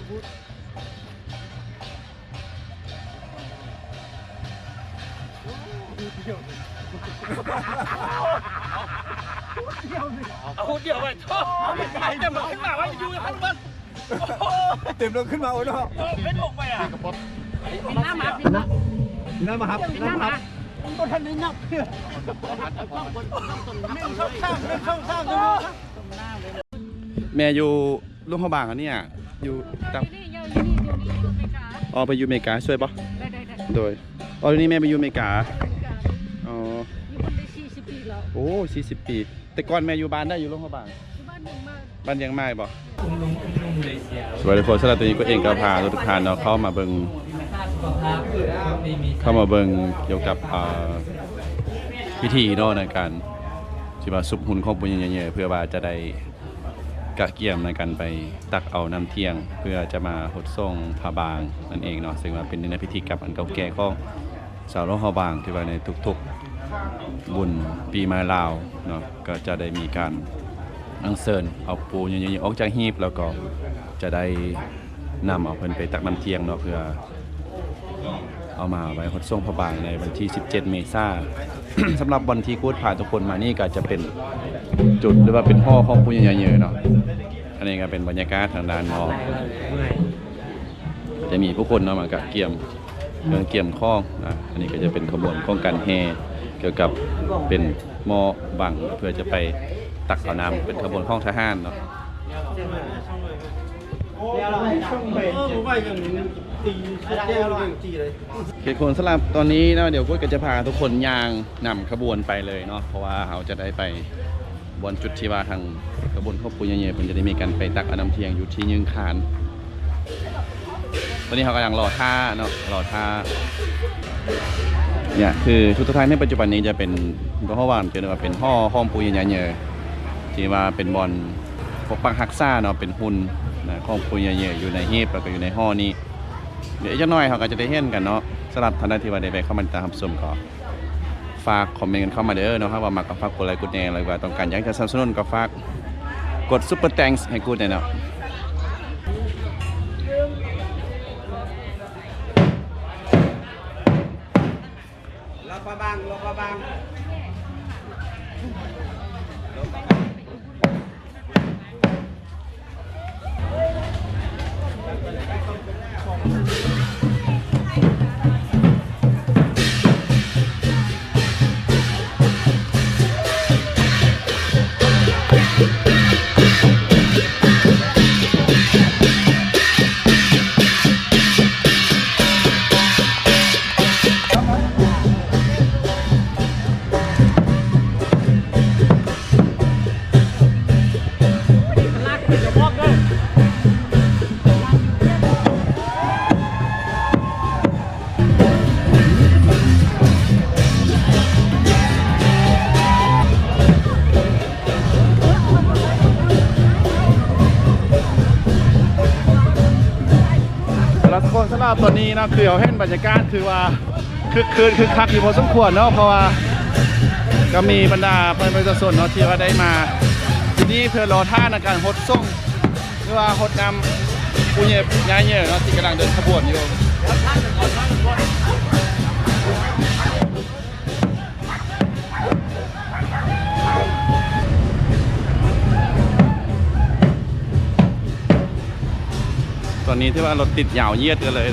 ເອົາຫົວດຽວໄວ້ ເອົາ ເອົາ ເອົາ ເຕັມລົງຂຶ້ນມາ ໂອ້ຍເນາະ ເປັນອອກໄປອ່ະ ເປັນໜ້າໝາ ເປັນໜ້າ ໜ້າໝາ ເປັນໜ້າໝາ ບໍ່ທັນໄດ້ນັບເທື່ອ ໜຶ່ງ ສອງ ສາມ ໜຶ່ງ ສອງ ສາມ ໜຶ່ງ ສອງ ສາມ ແມ່ຢູ່ຫຼວງພະບາງອັນເນີ້ຍ ຢູ່ຕ່າງ ຢູ່ນີ້ ຢູ່ນີ້ ຢູ່ນີ້ ຢູ່ອາເມລິກາ ອໍ ໄປຢູ່ອາເມລິກາຊ່ວຍບໍ່? ໄດ້ ໄດ້ ໄດ້ ໂດຍ ອໍ ດຽວນີ້ແມ່ໄປຢູ່ອາເມລິກາ ອາເມລິກາ ອໍ ຢູ່ພຸ້ນໄດ້ສີ່ສິບປີແລ້ວ ໂອ້ ສີ່ສິບປີ ແຕ່ກ່ອນແມ່ຢູ່ບ້ານໃດ? ຢູ່ຫຼວງພະບາງ ຢູ່ບ້ານວຽງໃໝ່ ບ້ານວຽງໃໝ່ບໍ່? ສະບາຍດີທຸກຄົນ ສຳລັບຕອນນີ້ກົດເອງກໍພາທຸກທ່ານເນາະ ເຂົ້າມາເບິ່ງ ເຂົ້າມາເບິ່ງກ່ຽວກັບ ອ່າ ພິທີເນາະ ໃນການທີ່ວ່າຊຸບຮຸ່ນຂອງປູ່ຍ່າຍ່າເຍີ ເພື່ອວ່າຈະໄດ້ກະກຽມໃນການໄປຕັກເອົານ້ຳທ່ຽງ ເພື່ອຈະມາຫົດສົ່ງພະບາງນັ້ນເອງເນາະ ເຊິ່ງວ່າເປັນໜຶ່ງໃນພິທີກຳອັນເກົ່າແກ່ຂອງ ຊາວຫຼວງພະບາງ ທີ່ວ່າໃນທຸກໆບຸນປີໃໝ່ລາວເນາະ ກໍຈະໄດ້ມີການອັນເຊີນເອົາປູ່ຍ່າເຍີອອກຈາກຮີບ ແລ້ວກໍຈະໄດ້ນຳເອົາເພິ່ນໄປຕັກນ້ຳທ່ຽງເນາະ ເພື່ອເອົາມາໄວ້ຫົດສົ່ງພະບາງໃນວັນທີສິບເຈັດເມສາ. ສຳລັບບ່ອນທີ່ກູດພາທຸກຄົນມານີ້ ກໍຈະເປັນຈຸດ ຫຼືວ່າເປັນຫໍຂອງປູ່ຍ່າເຍີເນາະ. ອັນນີ້ກໍເປັນບັນຍາກາດທາງດ້ານນອກ ຈະມີຜູ້ຄົນເນາະ ມາກະກຽມ ເຄື່ອງກຽມຂອງ ອາ ອັນນີ້ກໍຈະເປັນຂະບວນຂອງການແຫ່ ກ່ຽວກັບເປັນໝໍ້ບັງ ເພື່ອຈະໄປຕັກເອົານ້ຳ ເປັນຂະບວນຂອງທະຫານເນາະ. ເຂດຄົນສຳລັບຕອນນີ້ເນາະ ດຽວກົດກໍຈະພາທຸກຄົນຍ່າງນຳຂະບວນໄປເລີຍເນາະ ເພາະວ່າເຮົາຈະໄດ້ໄປ ບ່ອນຈຸດທີ່ວ່າທາງຂະບວນຂອງປູ່ຍ່າເຍີເພິ່ນຈະໄດ້ມີການໄປຕັກເອົານ້ຳທ່ຽງຢູ່ທີ່ຍືງຄານ. ຕອນນີ້ເຮົາກຳລັງລໍຖ້າເນາະ ລໍຖ້າ ເນຍ ຄືທຸກໆທ່ານໃນປັດຈຸບັນນີ້ຈະເປັນ ບໍ່ຮູ້ວ່າຈະເອີ້ນວ່າເປັນຫໍຂອງປູ່ຍ່າເຍີ ທີ່ວ່າເປັນບ່ອນປົກປັກຮັກສາເນາະ ເປັນຫຸ່ນນະຂອງປູ່ຍ່າເຍີຢູ່ໃນຮີບ ແລ້ວກໍຢູ່ໃນຫໍນີ້. ດຽວອີກຈັກໜ້ອຍເຮົາກໍຈະໄດ້ເຫັນກັນເນາະ. ສຳລັບທ່ານໃດທີ່ວ່າໄດ້ແວະເຂົ້າມາຕິດຕາມຮັບຊົມກໍ ຝາກຄອມເມັນກັນເຂົ້າມາເດີເນາະ ຫາກວ່າມັກກໍຝາກກົດໄລກົດແຊ ຫຼືວ່າຕ້ອງການຢາກຈະສະໜັບສະໜູນກໍຝາກກົດ Super Thanks ໃຫ້ກູດແດ່ເນາະ. ລະປະບັງ ລະປະບັງ. ແລ້ວທຸກຄົນ ສຳລັບຕອນນີ້ເນາະ ຄືເຮົາເຫັນບັນຍາກາດ ຄືວ່າຄຶກຄື້ນຄຶກຄັກຢູ່ພໍສົມຄວນເນາະ ເພາະວ່າກໍມີບັນດາເພື່ອນປະຊາຊົນເນາະ ທີ່ວ່າໄດ້ມາທີ່ນີ້ເພື່ອລໍຖ້າໃນການຫົດສົ່ງ ຫຼືວ່າຫົດນ້ຳປູ່ຍ່າເຍີເນາະ ທີ່ກຳລັງເດີນຂະບວນຢູ່. ຕອນນີ້ຖືວ່າລົດຕິດຍາວຢຽດກັນເລີຍ.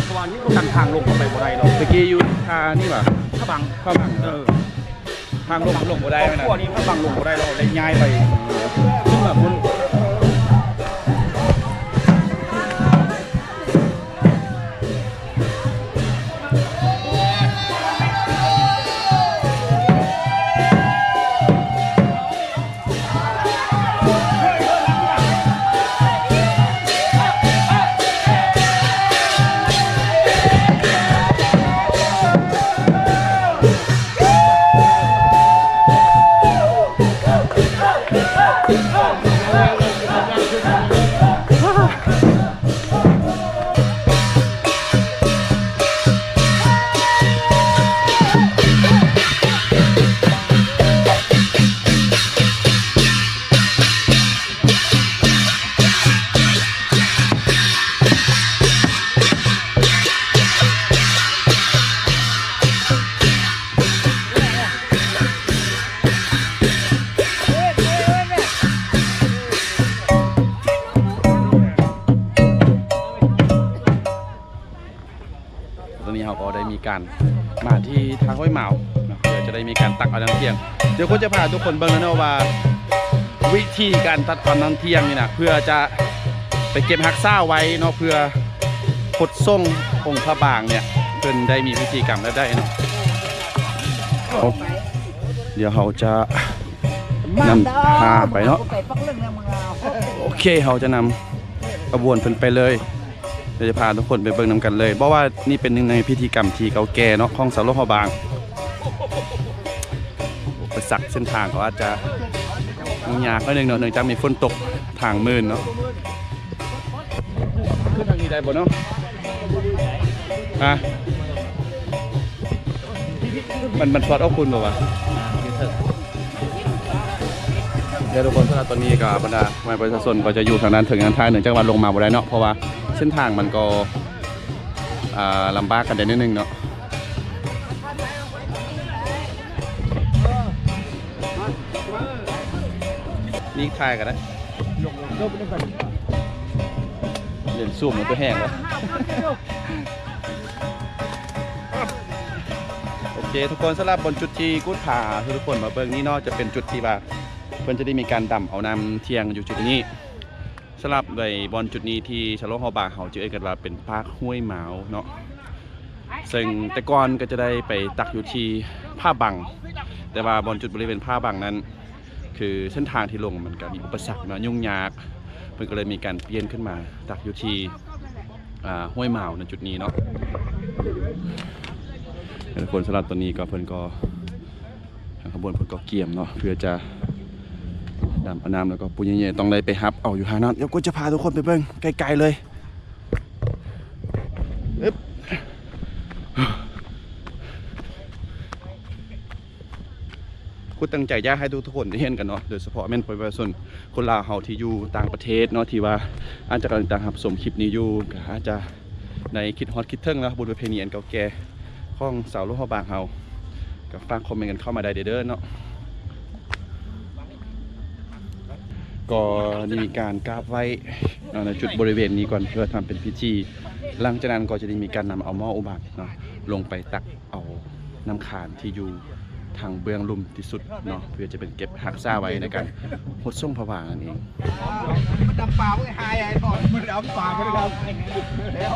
ເພາະວ່ານີ້ກໍກັນທາງລົງເຂົ້າໄປບໍ່ໄດ້ດອກ. ຕະກີ້ຢູ່ທ່ານີ້ຫວາ? ພະບັງ. ພະບັງ. ເອີ. ທາງລົງ ລົງບໍ່ໄດ້ນະ. ຄອບຄົວນີ້ພະບັງລົງບໍ່ໄດ້ແລ້ວ ໄດ້ຍ້າຍໄປຂຶ້ນມາພຸ້ນ. ການມາທີ່ທາງຫ້ວຍໝາວເນາະ ເພື່ອຈະໄດ້ມີການຕັກເອົານ້ຳທ່ຽງ. ດຽວກໍຈະພາທຸກຄົນເບິ່ງແລ້ວເນາະວ່າ ວິທີການຕັກເອົານ້ຳທ່ຽງນີ້ນະ ເພື່ອຈະໄປເກັບຮັກສາໄວ້ເນາະ ເພື່ອຂົນສົ່ງອົງພະບາງເນຍ ເພິ່ນໄດ້ມີພິທີກຳແບບໃດເນາະ. ເອົາ ດຽວເຮົາຈະນຳພາໄປເນາະ. ໂອເຄ ເຮົາຈະນຳຂະບວນເພິ່ນໄປເລີຍ. ດຽວຈະພາທຸກຄົນໄປເບິ່ງນຳກັນເລີຍ ເພາະວ່ານີ້ເປັນໜຶ່ງໃນພິທີກຳທີ່ເກົ່າແກ່ເນາະ ຂອງຊາວໂລກເຮົາບາງ. ອຸປະສັກເສັ້ນທາງກໍອາດຈະຫຍຸ້ງຍາກໜ້ອຍໜຶ່ງເນາະ ເນື່ອງຈາກມີຝົນຕົກ ທາງມື່ນເນາະ. ຂຶ້ນທາງນີ້ໄດ້ບໍ່ເນາະ? ຮະ? ມັນ ມັນຖອດອອກພຸ້ນບໍ່ວະ? ເດີ ທຸກຄົນ ສຳລັບຕອນນີ້ກໍບັນດາແມ່ປະຊາຊົນກໍຈະຢູ່ທາງດ້ານເທິງດ້ານທ້າຍ ເນື່ອງຈາກວ່າລົງມາບໍ່ໄດ້ເນາະ ເພາະວ່າເສັ້ນທາງມັນກໍ ອ່າ ລຳບາກກັນໄດ້ໜ້ອຍໜຶ່ງເນາະ. ນີ້ຖ່າຍກໍໄດ້ ເລນຊູມມັນຕົວແຮງແລ້ວ. ໂອເຄ ທຸກຄົນ ສຳລັບບ່ອນຈຸດທີ່ກູດພາທຸກຄົນມາເບິ່ງນີ້ເນາະ ຈະເປັນຈຸດທີ່ວ່າເພິ່ນຈະໄດ້ມີການດຳເອົານ້ຳທ່ຽງຢູ່ຈຸດນີ້. ສຳລັບໃນບ່ອນຈຸດນີ້ທີ່ຊາວໂລກເຮົາບາງເຮົາຈະເອີ້ນກັນວ່າເປັນປາກຫ້ວຍໝາວເນາະ ເຊິ່ງແຕ່ກ່ອນກໍຈະໄດ້ໄປຕັກຢູ່ທີ່ຜາບັງ ແຕ່ວ່າບ່ອນຈຸດບໍລິເວນຜາບັງນັ້ນ ຄືເສັ້ນທາງທີ່ລົງມັນກໍມີອຸປະສັກເນາະ ຫຍຸ້ງຍາກ ເພິ່ນກໍເລີຍມີການປ່ຽນຂຶ້ນມາຕັກຢູ່ທີ່ ອ່າ ຫ້ວຍໝາວໃນຈຸດນີ້ເນາະ. ແຕ່ທຸກຄົນ ສຳລັບຕອນນີ້ກໍເພິ່ນກໍ ທາງຂະບວນເພິ່ນກໍກຽມເນາະ ເພື່ອຈະດຳເອົານ້ຳ ແລ້ວກໍປູ່ໃຫຍ່ໆຕ້ອງໄດ້ໄປຮັບເອົາຢູ່ຫັ້ນເນາະ. ດຽວກໍຈະພາທຸກຄົນໄປເບິ່ງໄກໆເລີຍ. ອຶບ ຄູຕັ້ງໃຈຢາກໃຫ້ທຸກໆຄົນໄດ້ເຫັນກັນເນາະ ໂດຍສະເພາະແມ່ນປະຊາຊົນຄົນລາວເຮົາທີ່ຢູ່ຕ່າງປະເທດເນາະ ທີ່ວ່າອາດຈະກຳລັງຕິດຕາມຮັບຊົມຄລິບນີ້ຢູ່ ກໍອາດຈະ ໄດ້ຄິດຮອດຄິດເຖິງເນາະ ບຸນປະເພນີອັນເກົ່າແກ່ຂອງຊາວໂລກເຮົາບາງເຮົາ ກໍຝາກຄອມເມັນກັນເຂົ້າມາໄດ້ເດີເນາະ. ກໍໄດ້ມີການກາບໄຫວ້ເນາະ ໃນຈຸດບໍລິເວນນີ້ກ່ອນ ເພື່ອທຳເປັນພິທີ. ຫຼັງຈາກນັ້ນກໍຈະໄດ້ມີການນຳເອົາໝໍ້ອຸບັງເນາະ ລົງໄປຕັກ ເອົານ້ຳຄານທີ່ຢູ່ທາງເບື້ອງລຸ່ມທີ່ສຸດເນາະ ເພື່ອຈະເປັນເກັບຮັກສາໄວ້ໃນການຫົດສົງພະບາງນັ້ນເອງ. ມັນດຳປາເວີຍ ຫາຍ ຫາຍ ມັນດຳປາ ມັນດຳແລ້ວ.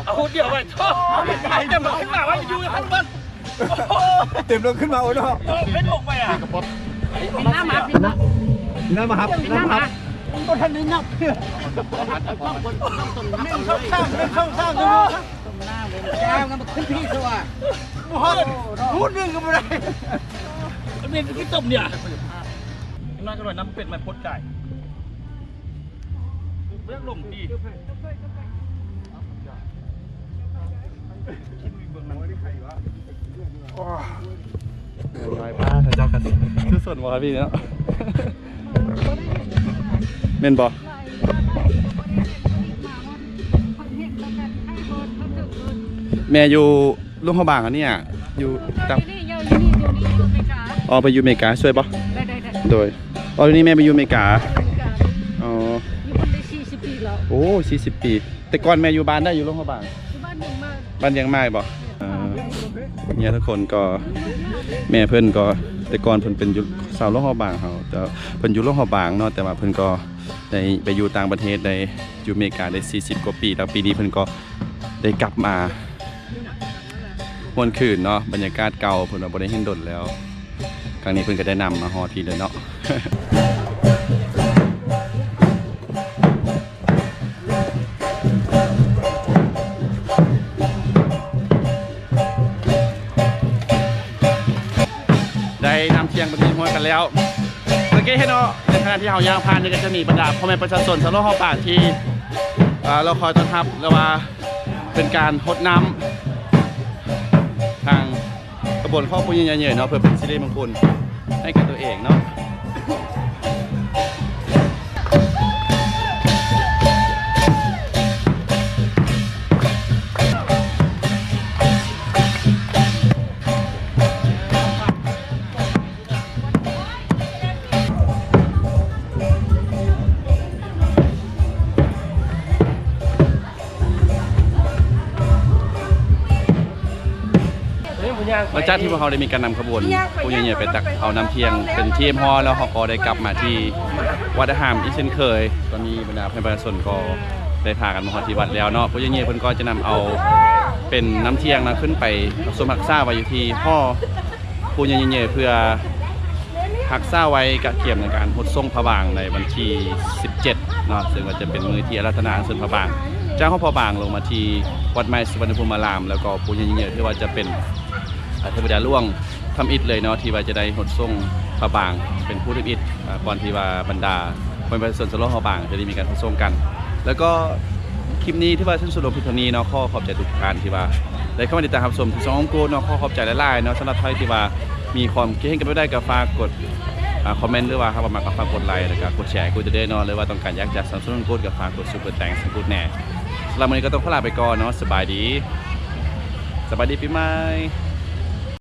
ເອົາຄົນດຽວໄວ້ ໂທ້ ເອົາແຕ່ໝາກຂຶ້ນມາໄວ້ ຢູ່ໃນຫັ້ນເບິດ. ເຕັມລົງຂຶ້ນມາ ໂອ້ຍເນາະ ເອີ ເປັນລົງໄປອ່ະ ເປັນໜ້າໝາ ເປັນໜ້າ ໜ້າໝາ ເປັນໜ້າໝາ ບໍ່ທັນໄດ້ນັບເທື່ອ ໜຶ່ງ ສອງ ສາມ ໜຶ່ງ ສອງ ສາມ ໜຶ່ງ ສອງ ສາມ ຍາວກັນມາຂຶ້ນພີ້ຊະວ່າ ບໍ່ຮອດ ພູດໜຶ່ງກໍບໍ່ໄດ້ ເປັນຄືຕົ້ມເນຍ ນ້ອຍກໍໜ້ອຍ ນ້ຳເປັດມັນພົດກາຍ. ບໍ່ຢາກລົງຕິ ໂອ້ຍ ນ້ອຍປ້າເຂົາເຈົ້າກໍຄືສົນບໍ່ຄັບພີ່ເນາະ ແມ່ນບໍ່? ແມ່ຢູ່ ຫຼວງພະບາງອັນນີ້ອະ ຢູ່ ເຈົ້າ ຕາມ ຢູ່ນີ້ ຢູ່ນີ້ ຢູ່ນີ້ ຢູ່ອາເມລິກາ ອໍ ໄປຢູ່ອາເມລິກາຊ່ວຍບໍ່? ໄດ້ ໄດ້ ໄດ້ ໂດຍ ອໍ ດຽວນີ້ແມ່ໄປຢູ່ອາເມລິກາ ອາເມລິກາ ອໍ ຢູ່ພຸ້ນໄດ້ສີ່ສິບປີແລ້ວ ໂອ້ ສີ່ສິບປີ ແຕ່ກ່ອນແມ່ຢູ່ບ້ານໃດ ຢູ່ຫຼວງພະບາງ ຢູ່ບ້ານວຽງມາຍ ບ້ານວຽງມາຍບໍ່? ເອີ ເນຍ ທຸກຄົນ ກໍແມ່ເພິ່ນກໍ ແຕ່ກ່ອນເພິ່ນເປັນຢູ່ ຊາວຫຼວງພະບາງເຮົາ ແຕ່ເພິ່ນຢູ່ຫຼວງພະບາງເນາະ ແຕ່ວ່າເພິ່ນກໍໄດ້ໄປຢູ່ຕ່າງປະເທດ ໄດ້ຢູ່ເມກາໄດ້ສີ່ສິບກວ່າປີ ແລ້ວປີນີ້ເພິ່ນກໍ ໄດ້ກັບມາຫວນຄືນເນາະ ບັນຍາກາດເກົ່າ ເພິ່ນວ່າບໍ່ໄດ້ເຫັນດົນແລ້ວ ຄັ້ງນີ້ເພິ່ນກໍໄດ້ນຳມາຮອດພີ້ເລີຍເນາະ. ໄດ້ນ້ຳທ່ຽງເປັນທີ່ຮຽບຮ້ອຍກັນແລ້ວ ສັງເກດເຫັນເນາະ ໃນຂະນະທີ່ເຮົາຍ່າງຜ່ານນີ້ ກໍຈະມີບັນດາພໍ່ແມ່ປະຊາຊົນຊາວໂລກເຮົາປານທີ່ ເອີ ລໍຄອຍຕ້ອນຮັບ ຫຼືວ່າເປັນການຫົດນ້ຳ ທາງຂະບວນຂອງຜູ້ໃຫຍ່ເນາະ ເພື່ອເປັນສິລິມົງຄຸນໃຫ້ແກ່ຕົວເອງເນາະ. ຫຼັງຈາກທີ່ພວກເຮົາໄດ້ມີການນຳຂະບວນປູ່ຍ່າເຍີ້ຍໄປຕັກເອົານ້ຳທ່ຽງເປັນທີ່ຮຽບຮ້ອຍແລ້ວ ເຮົາກໍໄດ້ກັບມາທີ່ວັດອາຮາມອີກເຊັ່ນເຄີຍ. ຕອນນີ້ບັນດາເພື່ອນປະຊາຊົນກໍໄດ້ພາກັນມາຮອດທີ່ວັດແລ້ວເນາະ. ປູ່ຍ່າເຍີ້ຍເພິ່ນກໍຈະນຳເອົາເປັນນ້ຳທ່ຽງນະ ຂຶ້ນໄປຮັກສົມຮັກສາໄວ້ຢູ່ທີ່ຫໍປູ່ຍ່າເຍີ້ຍ ເພື່ອຮັກສາໄວ້ກະກຽມໃນການຫົດສົງພະບາງໃນວັນທີສິບເຈັດເນາະ ເຊິ່ງວ່າຈະເປັນມື້ທີ່ອາລາທະນາອັນເຊີນພະບາງ ຈາກຫໍພະບາງລົງມາທີ່ວັດໃໝ່ສຸວັນນະພູມາລາມ. ແລ້ວກໍປູ່ຍ່າເຍີ້ຍຖືວ່າຈະເປັນ ອາ ເທວະດາຫຼວງທຳອິດເລີຍເນາະ ທີ່ວ່າຈະໄດ້ຫົດສົງພະບາງເປັນຜູ້ທຳອິດ ອາ ກ່ອນທີ່ວ່າບັນດາປະຊາຊົນຊາວຫຼວງພະບາງຈະໄດ້ມີການຫົດສົງກັນ. ແລ້ວກໍຄລິບນີ້ຖືວ່າສິ້ນສຸດລົງພຽງເທົ່ານີ້ເນາະ. ຂໍຂອບໃຈທຸກທ່ານທີ່ວ່າໄດ້ເຂົ້າມາຕິດຕາມຮັບຊົມທີ່ຊ່ອງອອງໂກເນາະ. ຂໍຂອບໃຈຫຼາຍໆເນາະ. ສຳລັບໃຜທີ່ວ່າມີຄວາມຄິດເຫັນກັນແບບໃດກໍຝາກກົດ ອາ ຄອມເມັນ ຫຼືວ່າຫາກວ່າມັກກໍຝາກກົດໄລ ແລ້ວກໍກົດແຊໃຫ້ກູດເດີເນາະ ຫຼືວ່າຕ້ອງການຢາກຈະສະໜັບສະໜູນກູດກໍຝາກກົດຊຸບເປີແຕງໃຫ້ກູດແດ່. ສຳລັບມື້ນີ້ກໍຕ້ອງຂໍລາໄປກ່ອນເນາະ. ສະບາຍດີ ສະບາຍດີປີໃໝ່.